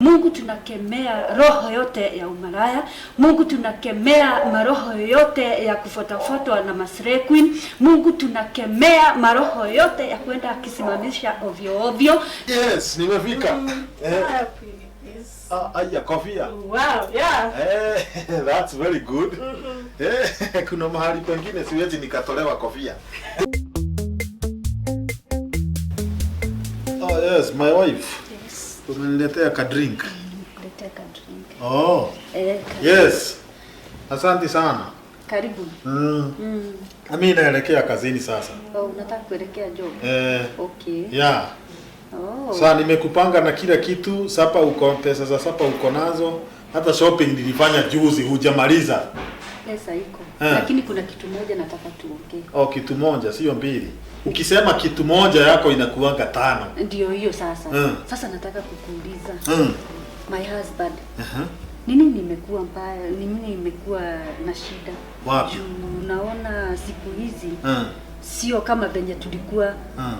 Mungu, tunakemea roho yote ya umalaya. Mungu, tunakemea maroho yote ya kufuatwafuatwa na maslay queen. Mungu, tunakemea maroho yote ya kwenda akisimamisha ovyo ovyo. Yes, nimefika. Eh, Please. ah, aya, kofia. Wow, yeah. Eh, that's very good. Eh, kuna mahali pengine siwezi nikatolewa kofia. Oh yes, my wife. Yes. Umeniletea ka drink. Kuletea ka drink. Oh, Eh, yes. Asante sana. karibu. Mm. Mimi naelekea kazini sasa. Oh, unataka kuelekea job? Eh, Okay. yeah. Oh. Sasa nimekupanga na kila kitu, sapa uko pesa za sapa uko nazo. Hata shopping nilifanya juzi hujamaliza. Pesa iko. Eh. Lakini kuna kitu moja nataka tuongee. Oh, kitu moja sio mbili. Ukisema kitu moja yako inakuanga tano. Ndio hiyo sasa. Mm. Sasa nataka kukuuliza. Mm. My husband. Uh-huh. Nini nimekuwa mbaya? Nini nimekuwa na shida? Wapi? Juu naona siku hizi Mm. sio kama venye tulikuwa, Mm.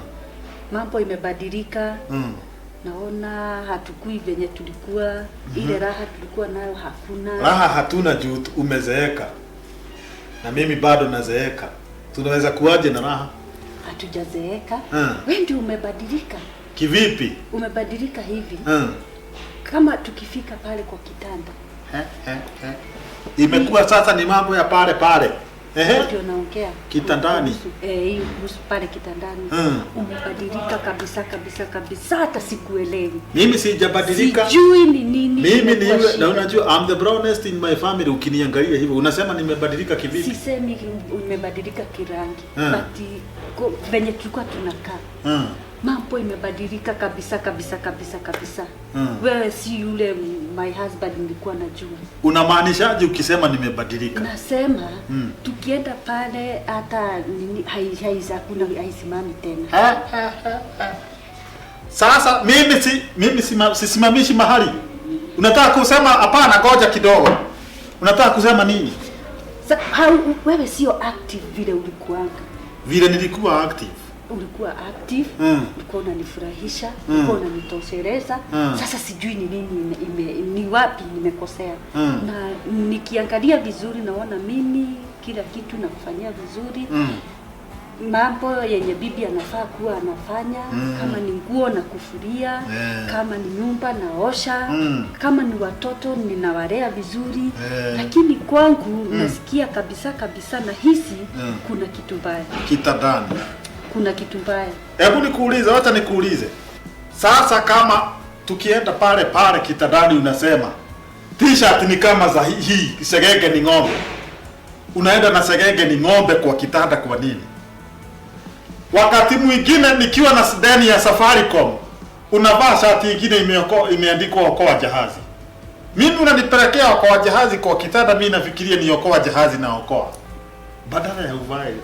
mambo imebadilika. Mm. Naona hatukui venye tulikuwa. Ile raha tulikuwa nayo hakuna. Raha hatuna juu umezeeka. Na mimi bado nazeeka. Tunaweza kuwaje na raha? Hatujazeeka. Mm. Wewe ndio umebadilika. Kivipi? Umebadilika hivi. Mm. Kama tukifika pale kwa kitanda He, he, he. Imekuwa sasa ni mambo ya pale pale. Ehe. ndio naongea Kitandani. Hiyo kuhusu pale kitandani. Mm. Umebadilika kabisa kabisa kabisa, hata sikuelewi. Mimi sijabadilika. Sijui ni nini Mimi ni imekuwa yule, shida. na unajua I'm the brownest in my family. Ukiniangalia hivyo unasema nimebadilika kivipi? Sisemi umebadilika kirangi, Mm. but venye tulikuwa tunakaa Mm. mambo imebadilika kabisa kabisa kabisa kabisa. Mm. Wewe si yule my husband nilikuwa najua. Unamaanishaje ukisema nimebadilika? Nasema Mm. tukienda pale hata nini hakuna haisimami tena. Sasa mimi sisimamishi mahali. Unataka kusema hapana, ngoja kidogo. Unataka kusema nini? Wewe sio active vile ulikuwanga. Vile nilikuwa active. Ulikuwa active, Mm. ulikuwa unanifurahisha, ulikuwa unanitosheleza. Sasa sijui ni nini ni wapi nimekosea. Na nikiangalia vizuri naona mimi kila kitu nakufanyia vizuri. Mambo yenye bibi anafaa kuwa anafanya, kama ni nguo na kufuria, kama ni nyumba naosha, kama ni watoto ninawalea vizuri. Lakini kwangu nasikia kabisa kabisa nahisi kuna kitu mbaya. Kitandani. Kuna kitu mbaya. Hebu nikuulize, wacha nikuulize. Sasa kama tukienda pale pale kitandani unasema t-shirt ni kama za hii, segenge ni ng'ombe. Unaenda na segenge ni ng'ombe kwa kitanda kwa nini? Wakati mwingine nikiwa na deni ya Safaricom, unavaa shati nyingine imeandikwa okoa jahazi. Mimi unanipelekea okoa jahazi kwa kitanda, mimi nafikiria ni okoa jahazi na okoa. Badala ya uvae,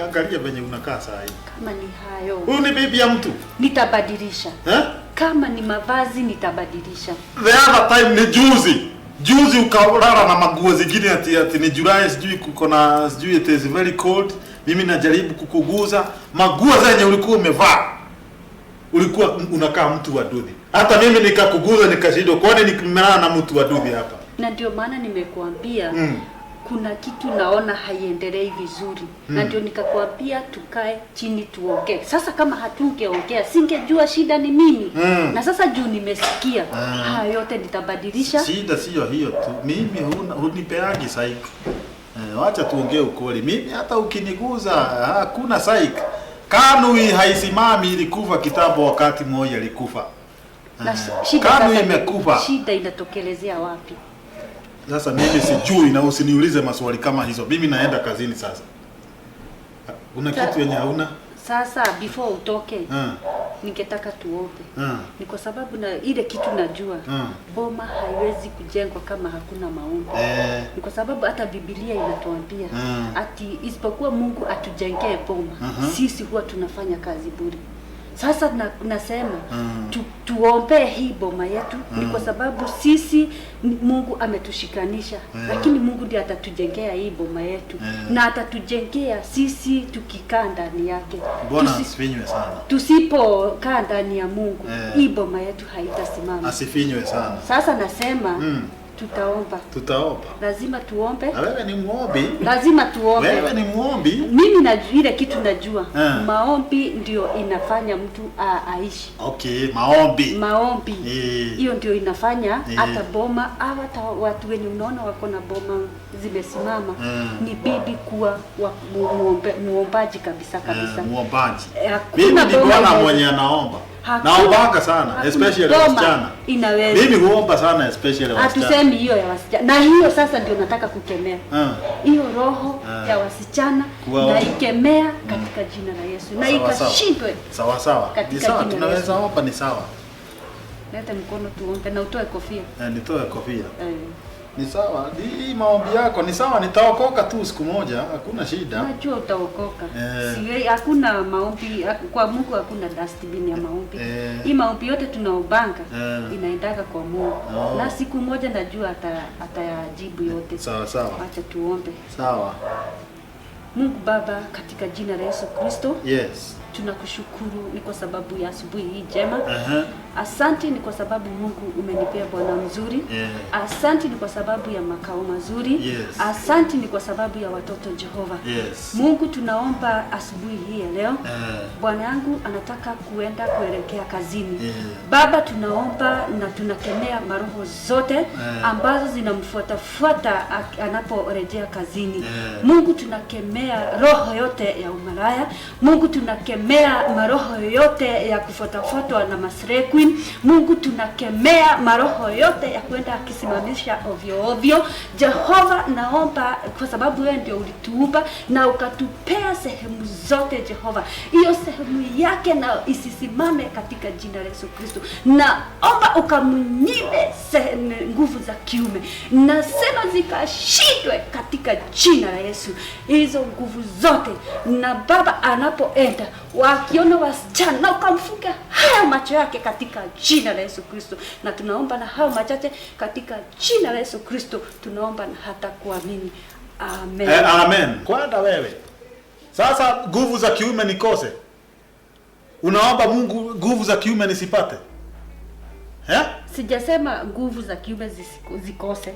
angalia venye unakaa saa hii. Kama ni hayo, Huyu ni bibi ya mtu. nitabadilisha. Eh? Kama ni mavazi nitabadilisha. The other time ni juzi. Juzi ukalala na maguo zingine ati ni July, sijui kuko na sijui it is very cold. Mimi najaribu kukuguza maguo zenye ulikuwa umevaa. Ulikuwa unakaa mtu wa dudhi. Hata mimi nikakuguza nikashindwa, kwani nimelala na mtu wa dudhi hapa? Na ndio maana nimekuambia kuna kitu naona haiendelei vizuri. Na ndio nikakwambia tukae chini tuongee. Sasa kama hatungeongea singejua shida ni mimi. Na sasa juu nimesikia haya yote nitabadilisha. Shida sio hiyo tu. Mimi hunipeagi psych. Wacha tuongee ukweli. Mimi hata ukiniguza hakuna psych. KANU haisimami, ilikufa kitambo wakati Moi alikufa. Na shida KANU sasa imekufa. Shida inatokelezea wapi? Sasa mimi sijui, na usiniulize maswali kama hizo. Mimi naenda kazini sasa. Una kitu yenye hauna? Sasa before utoke, ningetaka tuombe. Ni kwa sababu na ile kitu najua, boma haiwezi kujengwa kama hakuna maombi. Ni kwa sababu hata Biblia inatuambia ati isipokuwa Mungu atujengee boma, sisi huwa tunafanya kazi bure. Sasa nasema tuombe hii boma yetu ni kwa sababu sisi Mungu ametushikanisha, lakini Mungu ndiye atatujengea hii boma yetu na atatujengea sisi tukikaa ndani yake. Bwana asifinywe sana. Tusipokaa ndani ya Mungu hii boma yetu haitasimama. Asifinywe sana. Sasa nasema tutaomba. Tutaomba. Lazima tuombe. Na wewe ni muombi. Lazima tuombe. Wewe ni muombi. Mimi najua ile kitu najua. Maombi ndio inafanya mtu aishi. Okay, maombi. Maombi. Hiyo ndio inafanya hata boma hata watu wenye unaona wako na boma zimesimama ni bibi kuwa muombaji kabisa kabisa. Muombaji. Mimi ni bwana mwenye anaomba. Naombaga sana, especially wasichana. Inaweza. Mimi huomba sana especially wasichana. Hatusemi hiyo ya wasichana. Na hiyo sasa ndio nataka kukemea. Hiyo roho ya wasichana naikemea katika jina la Yesu. Na ikashindwe. Sawa sawa. Ni sawa, tunaweza omba, ni sawa. Leta mkono tuombe na utoe kofia. Nitoe kofia. Ni sawa. Hii maombi yako ni sawa, nitaokoka tu siku moja, hakuna shida. Najua utaokoka. Si hakuna maombi kwa Mungu, hakuna dustbin ya maombi. Hii maombi yote tunaobanga inaendaga kwa Mungu. Na siku moja najua atayajibu yote. Sawa sawa. Acha tuombe. Sawa. Mungu Baba, katika jina la Yesu Kristo. Yes. Tunakushukuru ni kwa sababu ya asubuhi hii njema. Asante ni kwa sababu Mungu umenipea bwana mzuri. Asante ni kwa sababu ya makao mazuri. Asante ni kwa sababu ya watoto Jehova. Mungu tunaomba asubuhi hii ya leo. Bwana yangu anataka kuenda kuelekea kazini. Baba tunaomba na tunakemea maroho zote ambazo zinamfuatafuata anaporejea kazini. Mungu tunakemea roho yote ya umalaya. Mungu tunakemea maroho yote ya kufuatafuatwa na masre queen. Mungu tunakemea maroho yote ya kwenda akisimamisha ovyo ovyo. Jehova naomba kwa sababu wewe ndio ulituumba na ukatupea sehemu zote Jehova. Hiyo sehemu yake na isisimame katika jina la Yesu Kristo. Naomba ukamnyime nguvu za kiume. Nasema zikashindwe katika jina la Yesu. Hizo nguvu zote. Na baba anapoenda wakiona wasichana ukamfunga haya macho yake katika jina la Yesu Kristo. Na tunaomba na hao machache katika jina la Yesu Kristo, tunaomba na hata kuamini. Amen. Amen. Kwenda wewe. Sasa nguvu za kiume nikose. Unaomba Mungu nguvu za kiume nisipate. Sijasema nguvu za kiume zikose.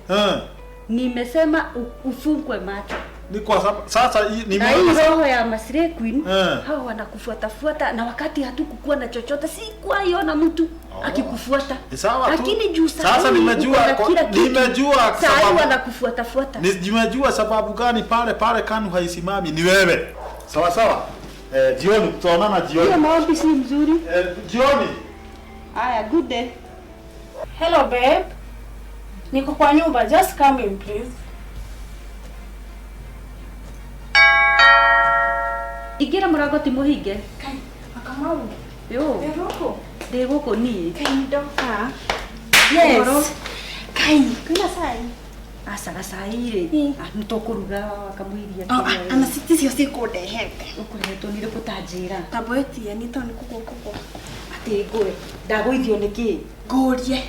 Nimesema ufungwe macho. Ni kwa sababu sasa nimeona hii roho ya Masire Queen hao wanakufuatafuata na wakati hatukukuwa na chochote, sikuwa iona mtu akikufuata. Lakini juu sasa nimejua sababu wanakufuatafuata. Nimejua sababu gani pale pale KANU haisimami ni wewe. Sawa sawa. Jioni tutaonana jioni. Hiyo maombi si mzuri. Jioni. Haya, good day. Hello babe. Niko kwa nyumba, just come in please. Igira murago ti muhinge. Kai, akamau. Yo. Ndiguku. Ndiguku ni. Kai ndoka. Yes. Kai, kuna sai. Asa gasai ri. Nitukuruga kamuiria. Ana siti cio cikundehete. Ukurehetwo ni riku ta njira. Tabwetie ni to ni kugukugu. Ati ngure. Ndagũithio niki? Ngũrie.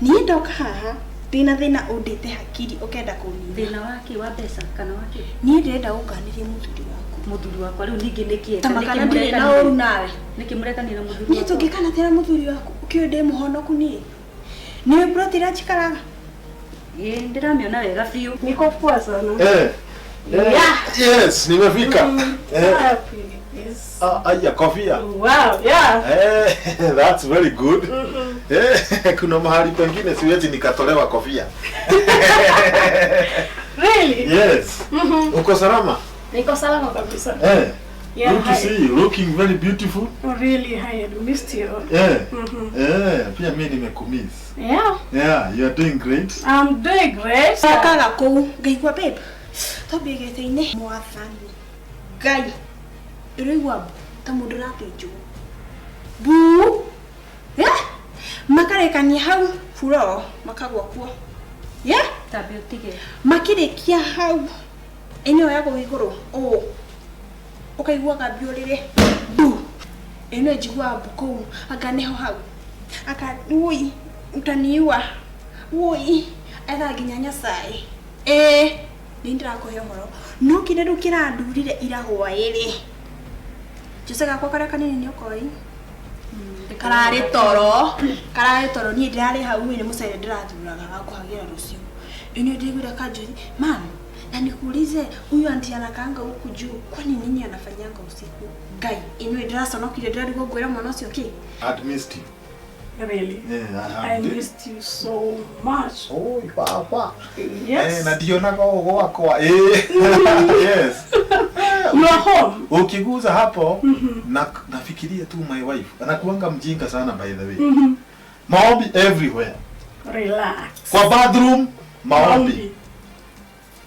Niĩ ndoka haha ndina thĩna ũndĩte hakiri ũkenda kũnina. Thĩna wake wa mbeca kana wake? Niĩ ndĩrenda gũkanĩria mũthuri waku. Mũthuri wakwa rĩu ningĩ nĩkĩ? Ta makana ndirĩ na ũru nawe. Nĩkĩ mũrekanire mũthuri wakwa? Niĩ tũngĩkana atĩa na mũthuri waku ũkĩũĩ ndĩ mũhonoku niĩ? Nĩũĩ plot ĩrĩa njikaraga? Ĩĩ ndĩramĩona wega biũ. Niko poa sana. Yes, nimefika. Aya, kofia. Wow, yeah. That's very good. Kuna mahali pengine siwezi nikatolewa kofia. Really? Yes. Uko salama? Niko salama kabisa. Yeah, good to see you. Looking very beautiful. Oh, really, I had missed you. Yeah. Pia mimi nimekumiss. Yeah. Yeah, you are doing great. I'm doing great. Akaga kuu, ngaigua babe. Tobi gete-inĩ mwathani. Ngai. Ndĩraigua ta mũndũ ũrathĩnjwo. Bu. Makarekania hau furo makagwa kuo. Yeah? Tabi utige. Makĩrĩkia hau ĩno ya gũkũ igũrũ. Ũũ. Ũkaiguaga mbiũrĩre. Bu. Ĩno njiguaga mbu kũu anga nĩho hau aka ui utaniua ui etha nginya Nyasaye nĩ ndĩrakũhe ũhoro no kĩrĩa rĩu kĩrandurire ira hwaĩ-rĩ Jose gakwa karĩa kanini nĩ ũkoĩ kararĩ toro niĩ ndĩrarĩ hau nĩ mũcere ndĩrathuraga wa kũhagĩra rũciũ ĩno ndĩiguire kanjũri mam na nikuulize huyu anti anakaanga huku juu kwani nini anafanyanga usiku Ngai ĩno ndĩraconokire ndĩrarigwo ngwĩra mwana ũcio kĩ. I'd missed you. Really? Yeah, I missed you so much. Oh, papa. Yes. Na ndionaga gwakwa. Yes. You are home. Ukiguza hapo na nafikiria tu my wife. Anakuanga mjinga sana by the way. Maombi everywhere. Relax. Kwa bathroom maombi.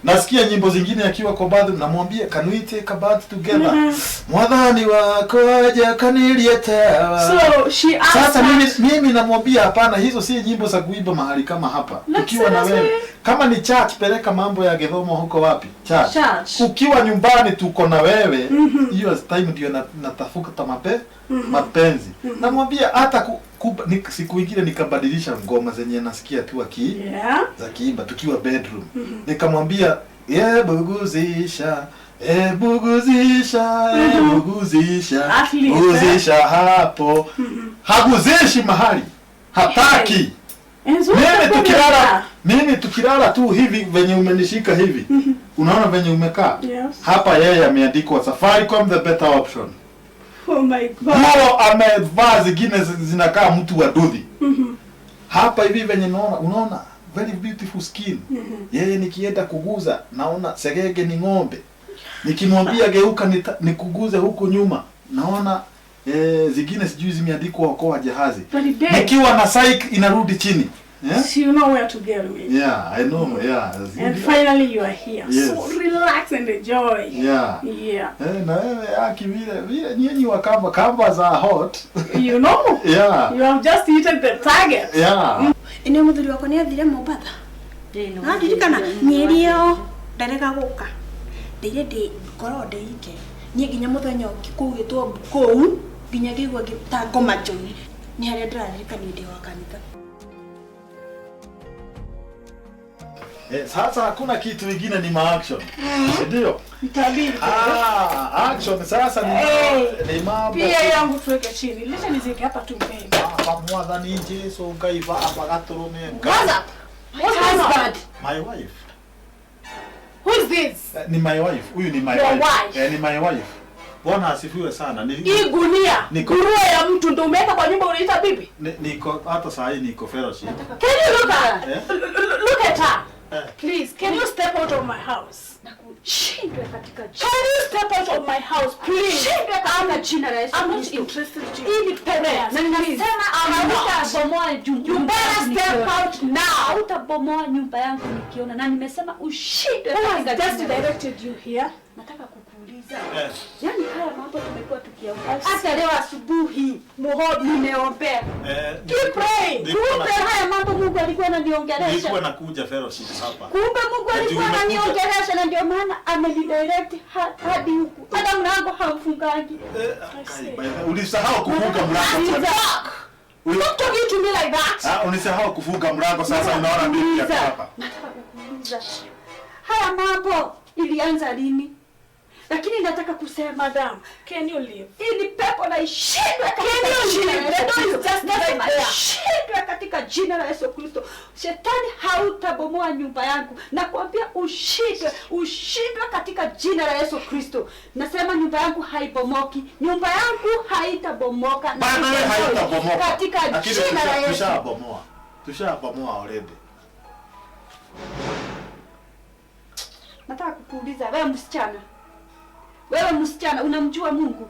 Nasikia nyimbo zingine akiwa kwa bathroom namwambia can we take a bath together? Mwathani wako aje kanilietewa. So she asked. Sasa mimi namwambia hapana, hizo si nyimbo za kuimba mahali kama hapa. Ukiwa na wewe. Kama ni church peleka mambo ya Githomo huko wapi? Church. Ukiwa nyumbani tuko na wewe, hiyo time ndio natafuta mapenzi. Namwambia hata siku ingine nikabadilisha ngoma zenye nasikia tu za kiimba tukiwa bedroom. Nikamwambia buguzisha buguzisha buguzisha buguzisha hapo. Haguzishi mahali. Hataki. Mimi tukilala tu hivi venye umenishika hivi. Unaona venye umekaa? Yes. Hapa yeye ameandikwa Safaricom the better option. Oh my God. Huo amevaa zingine zinakaa mtu wa dudhi. Hapa hivi venye naona, unaona very beautiful skin. Yeye nikienda kuguza naona segege ni ng'ombe. Nikimwambia geuka nikuguze huku nyuma naona zingine sijui zimeandikwa okoa jahazi. Nikiwa na psych inarudi chini. Yeah? So you know where to get me. Yeah, I know, yeah. And finally you are here. Yes. So relax and enjoy. Yeah. Yeah. Na wewe aki vile nyinyi wa kamba za hot. You know? Yeah. You have just hit the target. Yeah. Ene muthuri wakwa ni athire Mombatha. Na ndirikana nyerio ndarega guka. Ndeire ndi ngorwo ndeike. Niĩ nginya muthenya ũngĩ kũu gĩtwo kũu nginya ngĩigua ta ngoma njũi. Nĩ harĩa ndĩraririkania ndĩ wa kanitha. Sasa hakuna kitu kingine ni ma-action. Ndio? Nitabiri. Action sasa ni mambo. Pia yangu tuweke chini. Leta nizike hapa tu mbele. Baba mwathani Jesu Ngai baba gaturume. What's up? What's husband? My wife. Who is this? Ni my wife. Huyu ni my wife. Ni my wife. Bwana asifiwe sana. Hii gunia. Nguruwe ya mtu ndio umeweka kwa nyumba unaita bibi? Niko hata saa hii niko fellowship. Can you look at her? Look at her. Please, can you step out of my house? Nakushindwa katika jina. Can you step out of my house, please? Shindwa katika jina la Yesu. I'm not interested in you. Hii ni pepe. Na ninasema hautabomoa nyumba. You better step out now. Hautabomoa nyumba yangu nikiona. Na nimesema ushindwe katika jina. Who has just directed you here? Nataka kukuuliza. Yaani haya mambo tumekuwa tukiongea. Hata leo asubuhi nimeombea. Keep praying. Kumbe haya mambo Mungu alikuwa ananiongelesha. Nilikuwa nakuja fellowship hapa. Kumbe Mungu alikuwa ananiongelesha na ndio maana amenidirect hadi huku. Hata mlango haufungangi. Ulisahau kufunga mlango. Stop talking to me like that. Ulisahau kufunga mlango sasa unaona bibi yako hapa. Nataka kukuuliza. Haya mambo ilianza lini? Lakini nataka kusema madam, can you leave? Hii ni pepo na ishindwe katika jina la Yesu Kristo. Ishindwe katika jina la Yesu Kristo. Shetani hautabomoa nyumba yangu. Nakwambia ushindwe, ushindwe katika jina la Yesu Kristo. Nasema nyumba yangu haibomoki. Nyumba yangu haitabomoka. Na haitabomoka. Katika jina la Yesu. Tushabomoa. Tushabomoa already. Nataka kukuuliza wewe msichana. Wewe msichana unamjua Mungu?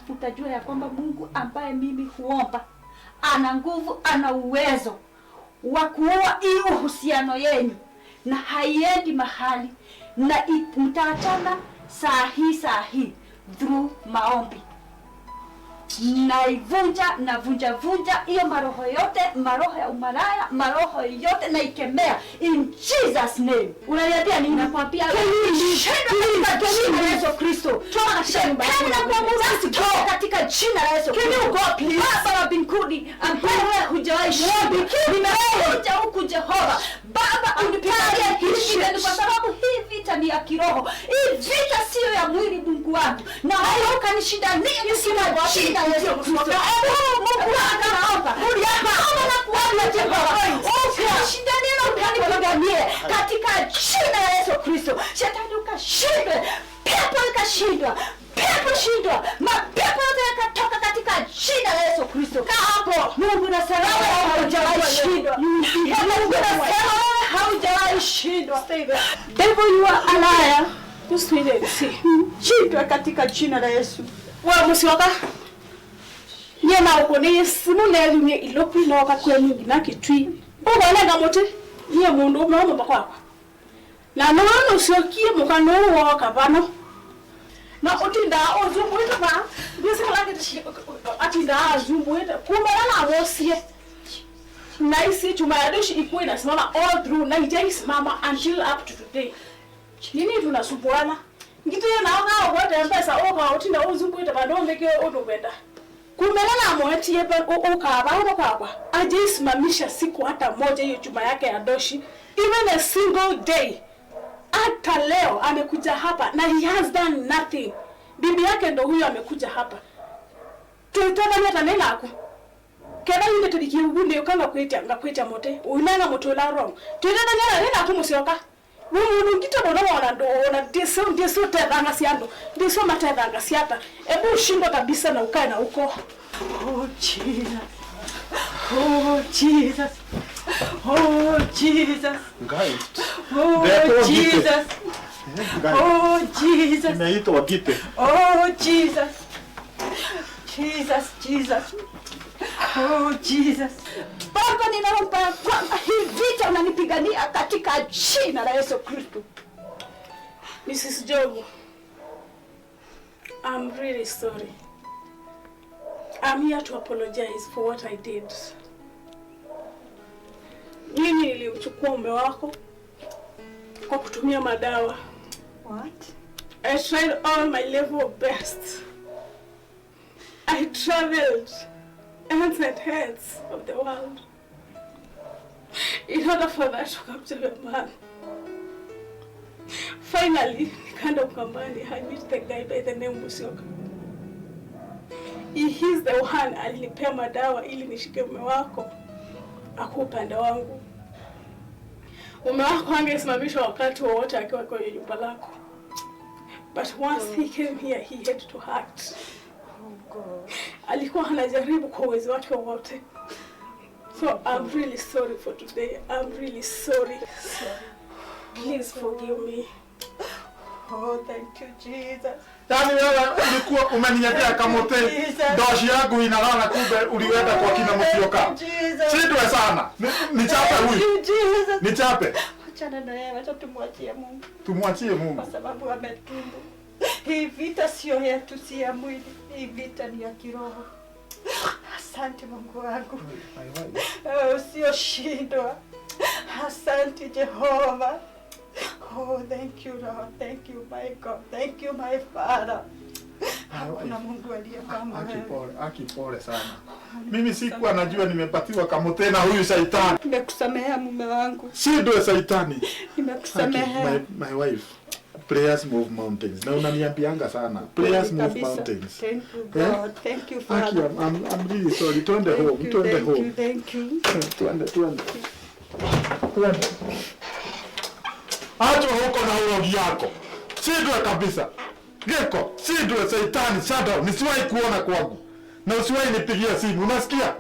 Utajua ya kwamba Mungu ambaye mimi huomba ana nguvu, ana uwezo wa kuua hii uhusiano yenu na haiendi mahali na mtaachana saa hii through maombi. Naivunja, navunja vunja hiyo maroho yote, maroho ya umalaya, maroho yote naikemea in Jesus name. Unaniambia nini? Nakwambia shindwa katika jina la Yesu Kristo. Toka katika nyumba yangu. Nakuamuru toka katika jina la Yesu Kristo. Can you go please? Baba wa mbinguni ambaye wewe hujawahi shindwa, nimekuja huku Jehova Baba, unipiganie hii vita, kwa sababu hii vita ni ya kiroho. Hii vita sio ya mwili, Mungu wangu, na wewe ukanishindania katika jina la Yesu Kristo. Mungu wangu, naomba na kuomba Jehova, ukanishindanie na ukanipiganie katika jina la Yesu Kristo. Shetani ukashindwe, pepo ikashindwa, pepo shindwa, mapepo yote yakatoka katika jina la Yesu Kristo. Kaa hapo. Mungu nasema wewe haujawahi shindwa. Mungu nasema wewe haujawahi shindwa. Devil, you are a liar. Just wait and see. Shindwa katika jina la Yesu. Wewe Musyoka. Nye na ukone simu lelu nye ilopi noka kwenu na kitui. Ugonega mote nye mundu mama bakwakwa. Na nono usiokie mukano woka pano. Na utinda ozumbuita ba ndisi atinda azumbuita kumala na wosie. Na isi chuma ya doshi ikuwe inasimama all through na haijasimama until up to today. Nini tunasumbuana? Ngituye naoga ogote mpesa oga utinda ozumbuita ba ndomeke odobenda. Kumela na moetie ba okaba okaba. Ajisimamisha siku hata moja hiyo chuma yake ya doshi, even a single day. Hata leo amekuja hapa na he has done nothing. Bibi yake ndo huyo amekuja hapa. Tuitana hata nena ako. Keba yinde tulikiugunde ukanga kuita ngakuita mote. Unanga moto la wrong. Tuitana nena ako Musyoka. Mungu ngito bono wana ndo ona ndiso tethanga siando. Ndiso matethanga siata. Ebu ushindwe kabisa na ukae na uko. Oh Jesus. Oh Jesus. Oh Jesus. Ngai. Oh Jesus. Oh Jesus. Nimeitwa Gite. Oh Jesus. Jesus, Jesus. Oh Jesus. Baba, ninaomba kwamba hii vita unanipigania katika jina la Yesu Kristo. Mrs. Jobu, I'm really sorry. I'm here to apologize for what I did. Mimi nilimchukua mume wako kwa kutumia madawa. What? I tried all my level best. I traveled ends and heads of the world in order for that to capture a man. Finally, nikaenda Ukambani, I met the guy by the name Musyoka. He is the one alinipea madawa ili nishike mume wako akuwa upande wangu. Mume wako angesimamishwa wakati wowote akiwa kwenye nyumba lako. But once he came here, he had to act. Oh God. Alikuwa anajaribu kwa uwezo wake wote. So I'm really sorry for today. I'm really sorry. Please forgive me. Oh, thank you Jesus. Yaani wewe ulikuwa umeniletea kamote doshi yangu inalala, kumbe uliweka kwa kina Musyoka. Shindwe sana. Nichape huyu. Nichape. Achana na yeye, acha tumwachie Mungu. Tumwachie Mungu. Kwa sababu ametumbu. Hii vita sio yetu, si ya mwili. Hii vita ni ya kiroho. Asante Mungu wangu. Usioshindwa. Asante Jehova. Oh, thank you Lord, thank you my God, thank you my Father. Hakuna Mungu aliye kama wewe. Akipole sana. Mimi sikuwa najua nimepatiwa kamote na huyu shaitani. Nimekusamehea mume wangu. Shindwe shaitani. Nimekusamehea. My wife. Prayers move mountains. Na unaniambianga sana. Prayers move mountains. Thank you God. Thank you Father. Aki, I'm really sorry. Twende home. Twende home. Thank you. Twende. Twende. Acha huko na urogi yako. Shindwe kabisa. Geko, shindwe shaitani, shadow. Nisiwahi kuona kwangu. Na usiwahi nipigia simu. Unasikia?